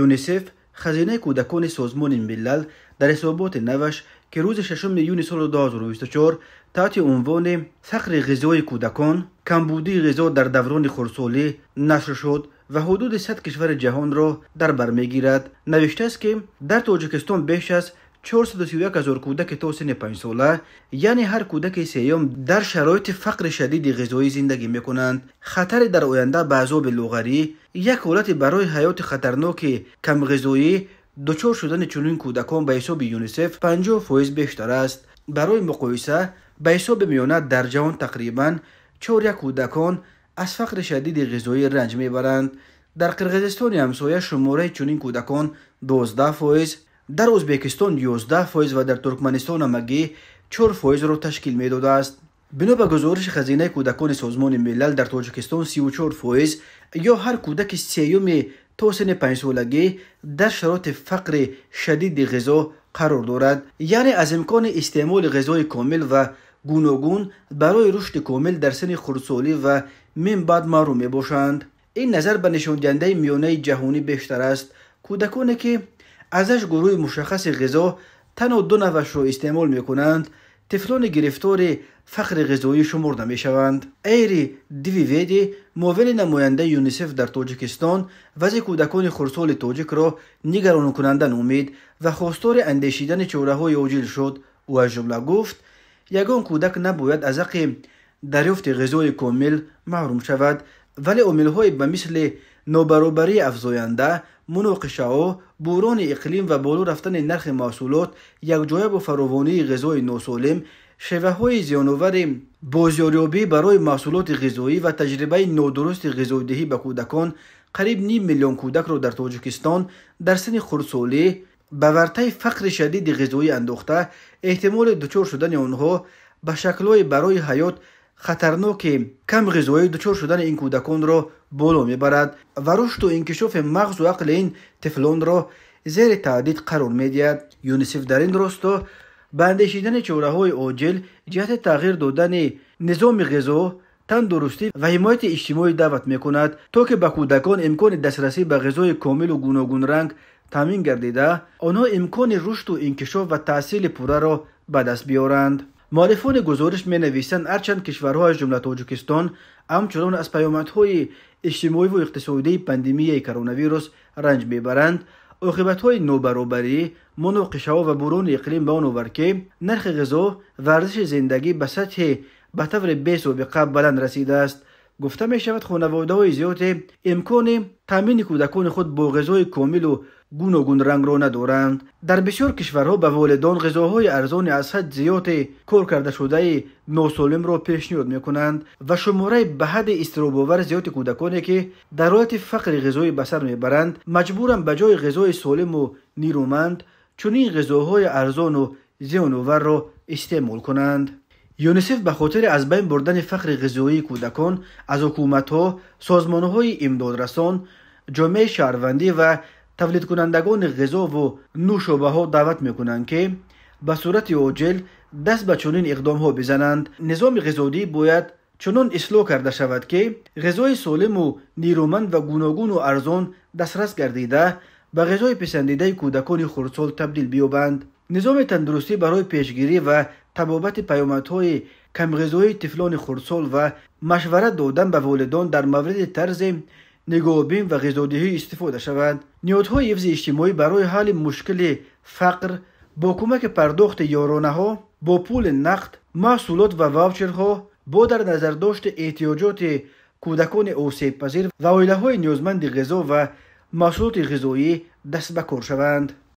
ЮНИСЕФ, хазинаи кӯдакони Созмони Милал, дар ҳисоботи наваш, ки рӯзи 6 июни соли 2024 таҳти унвони «Фақри ғизои кӯдакон, камбудии ғизо дар даврони хурдсолӣ» нашр шуд ва ҳудуди 100 кишвари ҷаҳонро дар бар мегирад, навиштааст, ки дар Тоҷикистон беш аз 431 ҳазор кӯдаки то синни 5-сола, яъне ҳар кӯдаки сеюм, дар шароити фақри шадиди ғизоӣ зиндагӣ мекунанд. Хатари дар оянда ба азоби луғарӣ, як ҳолати барои ҳаёти хатарноки камғизоӣ дучор шудани чунин кӯдакон ба ҳисоби ЮНИСЕФ 50% бештар аст. Барои муқоиса, ба ҳисоби миёна дар ҷаҳон тақрибан 4,1 кӯдакон аз фақри шадиди ғизоӣ ранҷ мебаранд. Дар Қирғизистони ҳамсоя шумораи чунин кӯдакон 12%, дар Ӯзбекистон 11% ва дар Туркманистон ҳамагӣ 4%-ро ташкил медодааст. Бино ба гузориши хазинаи кӯдакони Созмони Милал, дар Тоҷикистон 34% ё ҳар кӯдаки сеюми то синни 5-солагӣ дар шароити фақри шадиди ғизо қарор дорад, яъне аз имкони истеъмоли ғизои комил ва гуногун барои рушди комил дар синни хурдсолӣ ва мин баъд маҳрум мебошанд. Ин назар ба нишондиҳандаи миёнаи ҷаҳонӣ бештар аст. Кӯдаконе, ки аз ҳашт гурӯҳи мушаххаси ғизо танҳо ду навъашро истеъмол мекунанд, тифлони гирифтори фақри ғизоӣ шумурда мешаванд. Эйри Дививеди, муовини намояндаи ЮНИСЕФ дар Тоҷикистон, вазъи кӯдакони хурдсоли тоҷикро нигаронкунанда номид ва хостори андешидани чораҳои оҷил шуд. Ӯ аз ҷумла гуфт, ягон кӯдак набояд аз ҳаққи дарёфти ғизои комил маҳрум шавад, вале омилҳои ба мисли нобаробарии афзоянда, муноқишаҳо, буҳрони иқлим ва боло рафтани нархи маҳсулот якҷоя бо фаровонии ғизои носолим, шеваҳои зиёновари бозёрёбӣ барои маҳсулоти ғизоӣ ва таҷрибаи нодурусти ғизодиҳӣ ба кӯдакон қариб ним миллион кӯдакро дар Тоҷикистон дар синни хурдсолӣ ба вартаи фақри шадиди ғизоӣ андохта, эҳтимоли дучор шудани онҳо ба шаклҳои барои ҳаёт хатарноки камғизоӣ дучор шудани ин кӯдаконро боло мебарад ва рушду инкишофи мағзу ақли ин тифлонро зери таҳдид қарор медиҳад. ЮНИСЕФ дар ин росто ба андешидани чораҳои оҷил ҷиҳати тағйир додани низоми ғизо, тандурустӣ ва ҳимояти иҷтимоӣ даъват мекунад, то ки ба кӯдакон имкони дастрасӣ ба ғизои комилу гуногунранг таъмин гардида, онҳо имкони рушду инкишоф ва таҳсили пурраро ба даст биёранд. Муаллифони гузориш менависанд, ҳарчанд кишварҳо, аз ҷумла Тоҷикистон, ҳамчунон аз паёмадҳои иҷтимоиву иқтисодии пандемияи коронавирус ранҷ мебаранд, оқибатҳои нобаробарӣ, муноқишаҳо ва буҳрони иқлим ба он овард, ки нархи ғизо ва арзиши зиндагӣ ба сатҳи ба таври бесобиқа баланд расидааст. Гуфта мешавад, хонаводаҳои зиёде имкони таъмини кӯдакони худ бо ғизои комилу гуногунрангро надоранд. Дар бисёр кишварҳо ба волидон ғизоҳои арзони аз ҳад зиёди кор кардашудаи носолимро пешниҳод мекунанд ва шумораи ба ҳадди изтиробовар зиёди кӯдаконе, ки дар ҳолати фақри ғизоӣ ба сар мебаранд, маҷбуранд ба ҷои ғизои солиму нирӯманд чунин ғизоҳои арзону зиёноварро истеъмол кунанд. ЮНИСЕФ ба хотири аз байн бурдани фақри ғизоии кӯдакон аз ҳукуматҳо, созмонҳои имдодрасон, ҷомеаи шаҳрвандӣ ва тавлидкунандагони ғизову нӯшобаҳо даъват мекунанд, ки ба сурати оҷил даст ба чунин иқдомҳо бизананд. Низоми ғизодиҳӣ бояд чунон ислоҳ карда шавад, ки ғизои солиму нирӯманд ва гуногуну арзон дастрас гардида, ба ғизои писандидаи кӯдакони хурдсол табдил биёбанд. Низоми тандурустӣ барои пешгирӣ ва табобати паёмадҳои камғизоии тифлони хурдсол ва машварат додан ба волидон дар мавриди тарзи нигоҳубин ва ғизодиҳӣ истифода шавад. Ниҳодҳои ҳифзи иҷтимоӣ барои ҳалли мушкили фақр бо кӯмаки пардохти ёронаҳо бо пули нақд, маҳсулот ва ваучерҳо бо дар назардошти эҳтиёҷоти кӯдакони осебпазир ва оилаҳои ниёзманди ғизо ва маҳсулоти ғизоӣ даст ба кор шаванд.